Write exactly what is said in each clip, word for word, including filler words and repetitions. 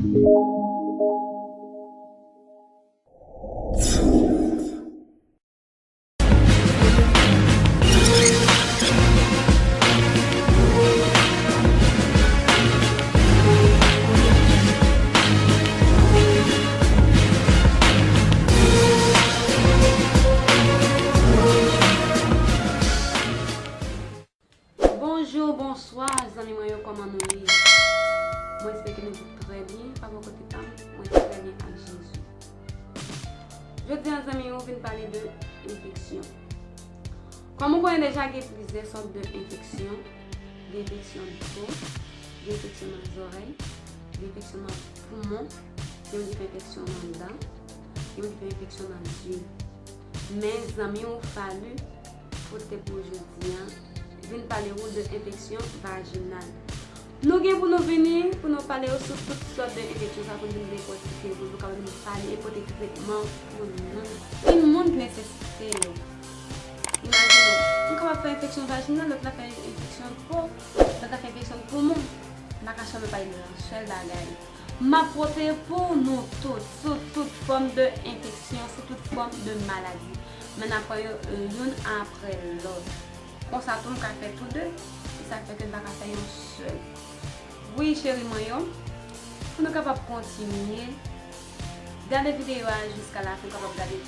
Bonjou, bonswa, zanmi mwen yo, kòman nou ye? Mwen espere ke nou tout trè byen. Pa bò kote pa m, mwen trè byen ak Jezi. Jodi a, zanmi yo, vin pale de enfeksyon. Kòm ou konnen deja, gen plizyè sòt de enfeksyon. Gen enfeksyon nan po, gen enfeksyon nan zòrèy, gen enfeksyon nan poumon, gen moun ki fè enfeksyon nan dan, gen moun ki fè enfeksyon nan zye. Men, zanmi w Falu pote pou w jodi a, vin pale w de enfeksyon vajinal. Nou gen pou nou vini, pou nou pale w sou tout sòt de enfeksyon sa, pou n vin dekòtike yo, pou nou kapab vin pale e pote tretman pou nou. Gen moun ki nesesite yo. Imajine w, m kapab fè enfeksyon vajinal, lòt la fè enfeksyon po, lòt la fè enfeksyon poumon. M pa ka chanm pale de yon sèl bagay. M ap pote pou nou tout, sou tout fòm de enfeksyon, sou tout fòm de maladi. Men n ap pran yo, euh, youn apre lòt. Konsa tou, m ka fè tou de, se sa k fè ke m pa ka fè yon sèl. Wi, cheri mwen yo, pou nou kapab kontinye, gade videyo a jiska lafen, ou kapab gade,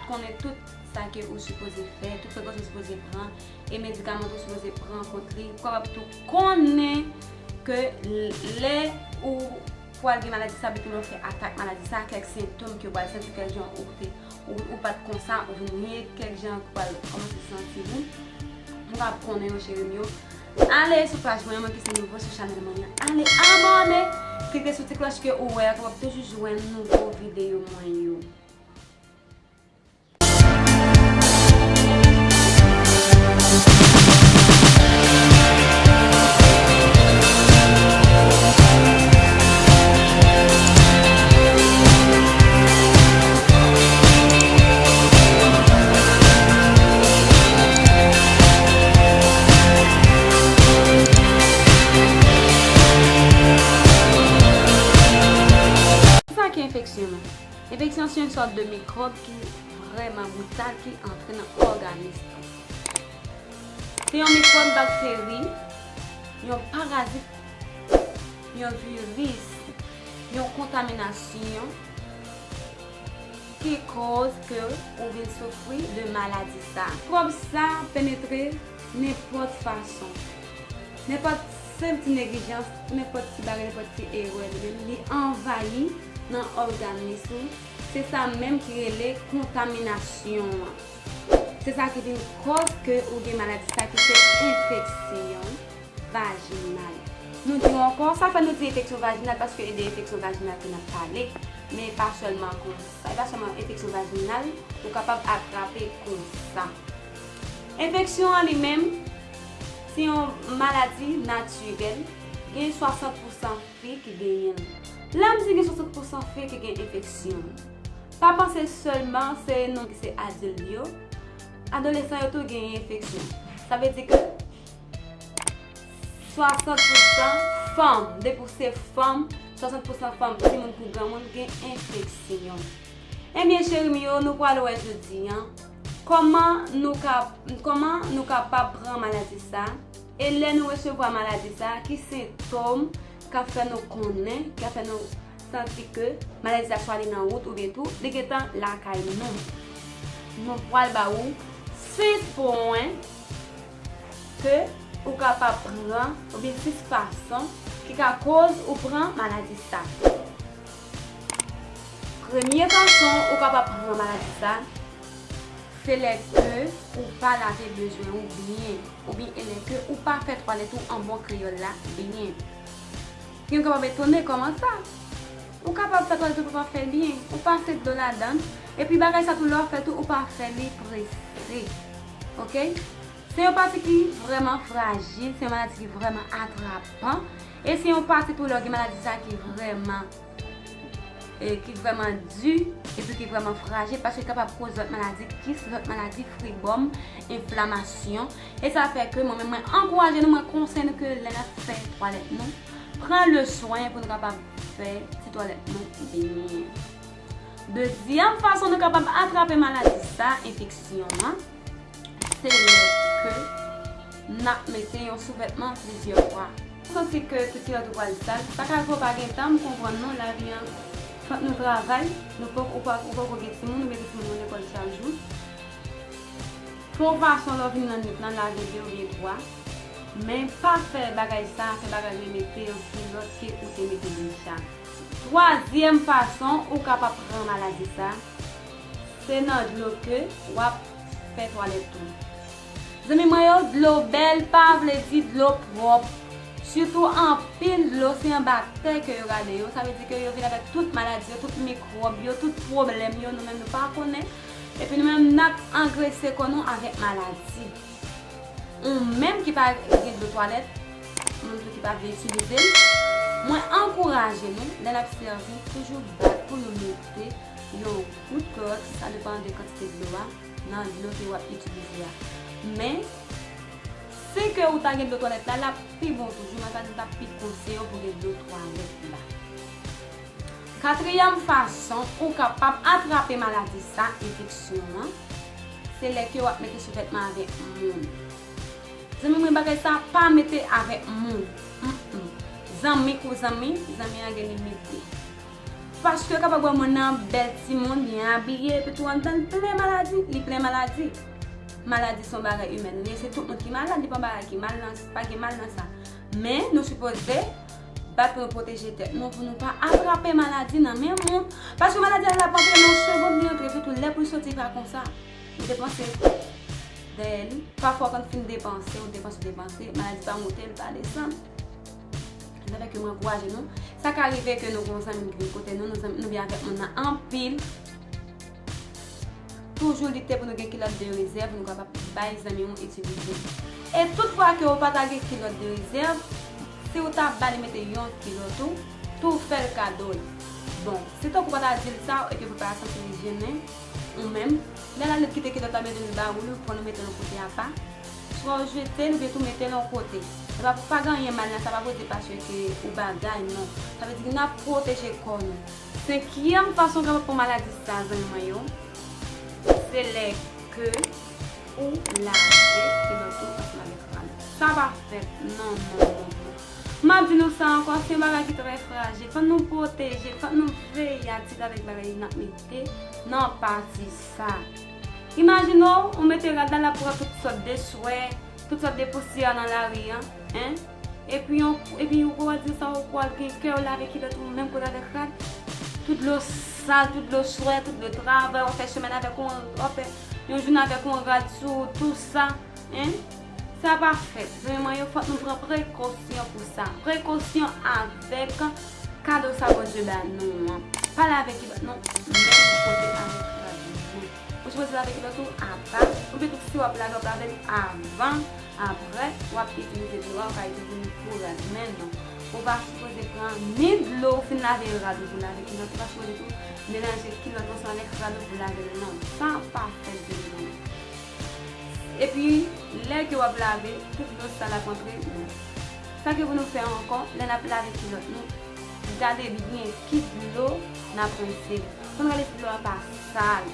konnen tout sa ke ou sipoze fè, tout prekosyon ou sipoze pran, e medikaman tou sipoze pran kont li. Ou kapab tou konnen ke lè ou pral gen maladi sa, epi tou lè w fè atak maladi sa, kèk sentòm ke w pral santi kèk jan ou te, ou, ou pa t konsa, ou vin ye kèk jan ou pral kòmanse santi ou. M pa konnen yo, cheri m yo. Ale sou paj mwen an, mwen ki se nouvo sou chanèl mwen an. Ale abòne, klike sou ti klòch ke ou wè a, pou w ap toujou jwenn nouvo videyo mwen yo. Sa ki enfeksyon an? Enfeksyon se yon sòt de mikwòb ki vrèman brital ki antre nan òganis lan. Se yon mikwòb, bakteri, yon parazit, yon viris, yon kontaminasyon ki koz ke ou vin soufri de maladi sa. Mikwòb sa penetre nenpòt fason. Nenpòt senp ti neglijans, nenpòt ti bagay, nenpòt ti erè, li menm, li anvayi nan òganis ou. Se sa menm ki rele kontaminasyon an. Se sa ki vin koz ke ou gen maladi sa ki se enfeksyon vajinal. Nou di w ankò, sa fè nou di enfeksyon vajinal, paske e de enfeksyon vajinal ke n ap pale, men pa sèlman konsa, e pa sèlman enfeksyon vajinal ou kapab atrape konsa. Enfeksyon an li menm, se yon maladi natirèl, gen swasant pousan fi ki genyen l. Lè m di gen swasant pousan fi ki gen enfeksyon, pa panse sèlman se nou ki se adilt yo, adolesan yo tou genyen enfeksyon. Sa vle di ke swasant pousan fanm, depi w se fanm, swasant pousan fanm, timoun kou granmoun gen enfeksyon. Ebyen, cheri m yo, nou pral wè jodi a kòman nou ka, kòman nou kapab pran maladi sa, e lè nou resevwa maladi sa, ki sentòm k ap fè nou konnen, k ap fè nou santi ke maladi sa swa li nan wout oubyen tou li gentan lakay nou. Nou pral ba ou sis pwen ke ou kapab pran, oubyen sis fason ki ka koz ou pran maladi sa. Premye fason ou kapab pran maladi sa, se lè ke ou pa lave bezwen ou byen, oubyen e lè ke ou pa fè twalèt ou an bon kreyòl la byen. Gen moun kapab etone kòman sa. Ou kapab fè twalèt ou pa fè l byen, ou pase dlo ladan l, epi bagay sa tou lè w fè tou ou pa fè li prese. Oke? Se yon pati ki vrèman frajil, se yon maladi ki vrèman atrapan, e se yon pati tou lè w gen maladi sa ki vrèman, e ki vrèman di, epi ki vrèman frajil, paske li kapab koz lòt maladi, kis, lòt maladi, fribòm, enflamasyon. E sa fè ke mwen menm mwen ankouraje nou, mwen konseye nou ke lè n ap fè twalèt nou, pran le swen pou nou kapab fè ti twalèt nou benyen. Dezyèm fason nou kapab atrape maladi sa, enfeksyon an, se lè ke n ap mete yon souvètman plizyè fwa. Ou santi ke tout kilòt ou pral sal, sa ka rive w pa gen tan, m konprann nou, lavi an, fòk nou travay, nou poko, ou pa, ou poko gen timoun, oubyen gen timoun nan lekòl chak jou. Fè yon fason lè w vin nan nwit lan, lave de oubyen twa. Men pa fè bagay sa, fè bagay remete yon kilòt ke ou te mete deja. Twazyèm fason ou kapab pran maladi sa, se nan dlo ke w ap fè twalèt ou. Zanmi mwen yo, dlo bèl pa vle di dlo pwòp. Sitou anpil dlo, se anba tè ke yo rale yo. Sa vle di ke yo vin avèk tout maladi yo, tout mikwòb yo, tout pwoblèm yo, nou menm nou pa konnen. Epi nou menm n ap angrese kò nou avèk maladi. Ou menm ki pa gen dlo twalèt, moun tou ki pa vle itilize l, mwen ankouraje nou, lè n ap sèvi, toujou bat pou nou mete yon gout klowòks, sa depann de kantite dlo a, nan dlo ke w ap itilize a. Men, si ke ou ta gen dlo twalèt la, l ap pi bon toujou, men sa di m t ap pi konseye w pou gen dlo twalèt la. Katriyèm fason ou kapab atrape maladi sa, enfeksyon an, se lè ke w ap mete souvètman avèk moun. Zanmi mwen, bagay sa pa mete avèk moun. Mm-mm. Zanmi kou zanmi, zanmi an gen limit li. Paske w kapab wè moun nan bèl timoun, byen abiye, epi tou anndan l plen maladi, li plen maladi. Maladi se yon bagay imèn li ye, se tout moun ki malad, li pa yon bagay ki mal nan, pa gen mal nan sa. Men, nou sipoze bat pou nou pwoteje tèt nou, pou nou pa atrape maladi nan men moun. Paske maladi a la ap antre nan yon segond, li antre tou, lè pou l soti pa konsa. Ou depanse dèyè li. Pafwa, kan w fin depanse, ou depanse, ou depanse, maladi pa monte, li pa desann. Se sa fè ke mwen ankouraje nou. Sa ka rive ke nou gen yon zanmi ki vin kote nou, nou zanmi, nou byen avèk moun nan anpil. Toujou lite pou nou gen kilòt de rezèv, pou nou kapab bay zanmi w itilize. E tout fwa ke w pa ta gen kilòt de rezèv, si w ta ba li mete yon kilòt ou, tou fè l kado l. Bon, si tankou w pa ta di l sa, epi pou pa santi li jennen, ou menm, lè l ale kite kilòt la, mete l ba ou, li pran l mete l yon kote apa, swa w jete l oubyen tou mete l yon kote. Sa pa, pa gen anyen mal nan sa, pa vle di paske ou bagay, non. Sa vle di n ap pwoteje kò nou. Senkyèm fason w kapab pran maladi sa, zanmi mwen yo, se lè ke ou lave kilòt ou ansanm avèk rad. Sa pa fèt, non, non, non, non. M ap di nou sa ankò, se yon bagay ki trè frajil. Fòk nou pwoteje, fòk nou veye ak ti avèk bagay n ap mete nan pati sa. Imajine w, ou mete rad la, l ap pran tout sòt de swè, tout sòt de pousyè nan lari an, en. Epi yon, epi ou pral di sa, ou pral gen kè w lave kilòt ou menm kote avèk rad. Tout dlo sal, tout dlo swè, tout dlo travay, w ap fè semèn avèk yon, w ap fè yon jounen avèk yon rad sou ou, tou sa, en. Sa pa fèt. Zanmi mwen yo, fòk nou pran prekosyon pou sa. Prekosyon avèk kado sa Bondye ba nou an. Pa lave kilòt nou menm kote avèk rad nou. Ou sipoze lave kilòt ou apa, oubyen tou si w ap lave, w ap lave l avan, apre, w ap itilize dlo a, ou ka itilize l pou rad. Men non, ou pa sipoze pran ni dlo w fin lave rad ou pou lave kilòt, ou pa sipoze tou melanje kilòt ou ansanm avèk rad ou pou lave l, non. Sa pa fèt, zanmi mwen. Epi, lè ke w ap lave, tout dlo sal ap antre, non. Sa ke pou nou fè ankò, lè n ap lave kilòt nou, gade byen ki dlo n ap rense l. Fò n gade si dlo a pa sal.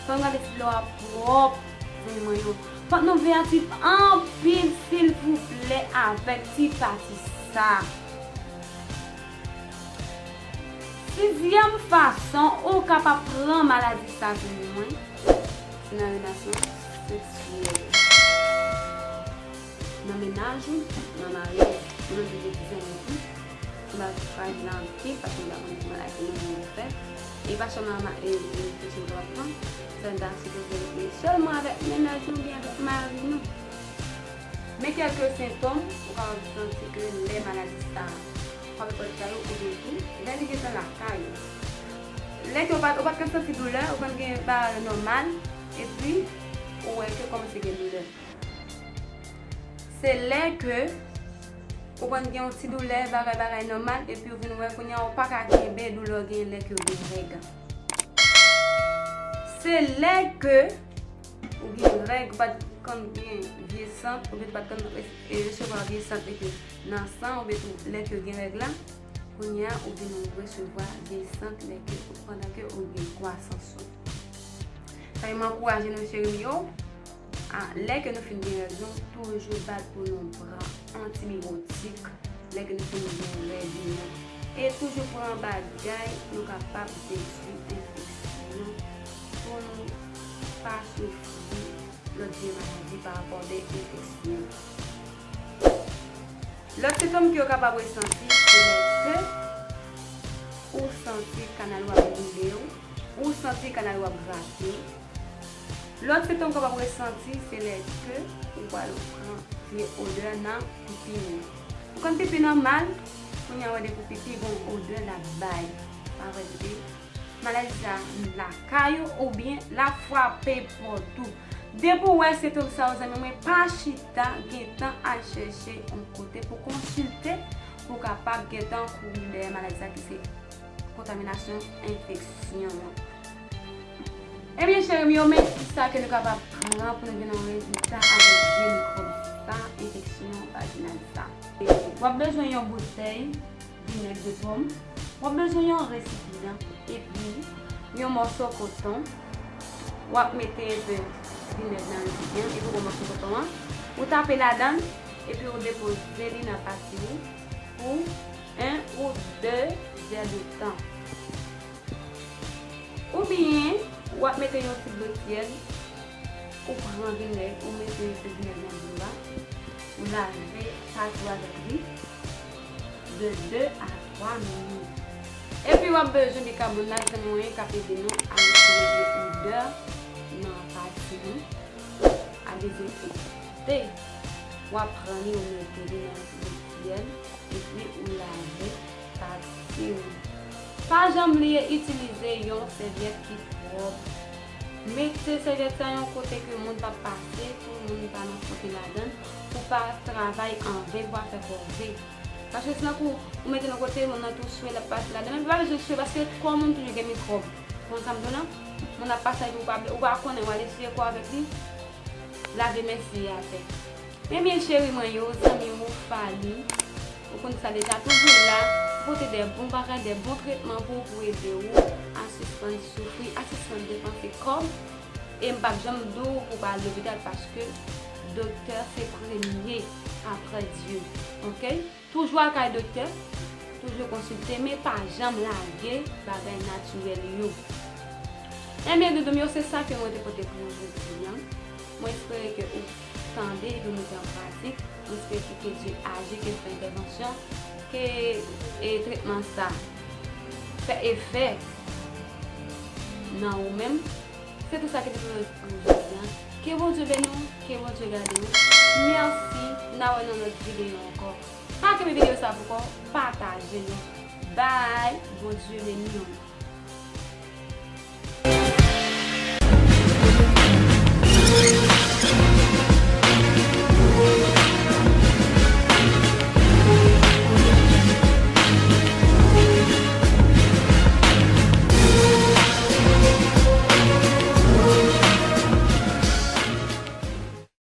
Fò n gade si dlo a pwòp, zanmi mwen yo. Fòk nou veyatif anpil, silvouplè, avèk ti pati sa. Sizyèm fason ou kapab pran maladi sa, zanmi mwen, se nan relasyon seksyèl. Nan mennaj ou, nan maryaj ou, ou nan de zanmi tou. Sa va frajil anpil, paske nou pa konnen ki maladi nou menm nou fè. E pa sèlman ma-, e, e, kesyon dwa pran, sa n ta sipoze regle sèlman avèk mennaj nou oubyen avèk mari nou. Men kèlke sentòm ou kapab santi ke lè maladi sa, ou kapab pran sa yo, oubyen tou, lè li gentan lakay ou. Lè ke ou pa t, ou pa t konn santi doulè, ou konn gen bagay nòmal, epi ou wè ke kòmanse gen doulè. Se lè ke ou konn gen yon ti doulè, bagay, bagay nòmal, epi ou vin wè kounye a ou pa ka kenbe doulè w genyen lè ke w gen règ. Se lè ke ou gen règ, ou pa t konn gen vye sant, oubyen ou pa t konn res-, e, resevwa vye sant, epi nan san, oubyen tou lè ke w gen règ la, Kounye a, ou vin resevwa vye sant lè ke, pandan ke ou gen kwasans ou. Sa yo, m ankouraje nou, cheri m yo, a, lè ke nou fin gen règ nou, toujou bat pou nou pran antibiyotik lè ke nou fin gen règ nou. E toujou pran bagay pou nou kapab detwi enfeksyon, pou nou pa soufri lòt vye maladi pa rapò de enfeksyon. Lòt sentòm ke w kapab resanti, se lè ke ou santi kanal ou ap boule w, ou santi kanal ou ap grate w. Lòt sentòm w kapab resanti, se lè ke ou pral pran vye odè nan pipi w. Ou konn pipi nòmal, kounye a w wè depi w pipi, gon odè l ap bay. Pa vre, pipi. Maladi sa lakay ou oubyen l ap frape pòt ou. Depi w wè sentòm sa yo, zanmi mwen, pa chita, gentan al chèche yon kote pou konsilte, pou w kapab gentan kouri dèyè maladi sa ki se kontaminasyon, enfeksyon an. Ebyen, cheri m yo, men kisa ke nou kapab pran pou nou gen yon rezilta avèk vye mikwòb sa, enfeksyon vajinal sa. W ap bezwen yon boutèy vinèg de pòm. W ap bezwen yon resipyan epi yon mòso koton. W ap mete enpe vinèg nan resipyan epi w pran mòso koton an. Ou tape ladan l epi w depoze li nan pati ou pou en ou de zè de tan. Oubyen, w ap mete yon ti dlo tyèd, ou pran vinèg, ou mete yon ti vinèg nan dlo a, ou lave pati w avèk li de de a twa minit. Epi w ap bezwen bikabonat, zanmi mwen, k ap ede nou a retire vye odè nan pati nou, a dezenfekte. W ap pran li, ou mete li nan dlo tyèd, epi ou lave pati w. Pa janm bliye itilize yon sèvyèt ki pwòp. Mete sèvyèt sa yon kote ke moun p ap pase, pou moun pa nan fwote ladan l, pou pa travay an ven, pou pa fè kòze. Paske si nan kou ou mete l yon kote, moun nan tou swe, l ap pase ladan l. Men pa bezwen swe, paske kò moun toujou gen mikwòb. Konn sa m di w lan, moun ap pase epi ou pa, ou pa konnen, w al eseye kò avèk li, lave men, siye atè. Ebyen, cheri mwen yo, zanmi m ou Fally, ou konn sa deja, toujou la pou pote de bon bagay, de bon tretman pou, pou ede w a sispann soufri, a sispann depanse kòb. E m p ap janm di w pou w pa al lopital, paske doktè se premye apre Dye. Oke? Toujou al kay doktè, toujou konsilte, men pa janm lage bagay natirèl yo. Ebyen, doudou m yo, se sa ke mwen te pote pou nou jodi a. Mwen espere ke ou tande epi ou mete an pratik. Mwen espere ke, ke Dye aji, ke l fè entèvansyon, ke, e, tretman sa fè efè nan ou menm. Se tout sa ki te pou nou pou jodi a. Ke Bondye beni w, ke Bondye gade w. Mèsi, n a wè nan lòt videyo ankò. Pa kenbe videyo sa pou kò w, pataje l. Bye, Bondye beni w.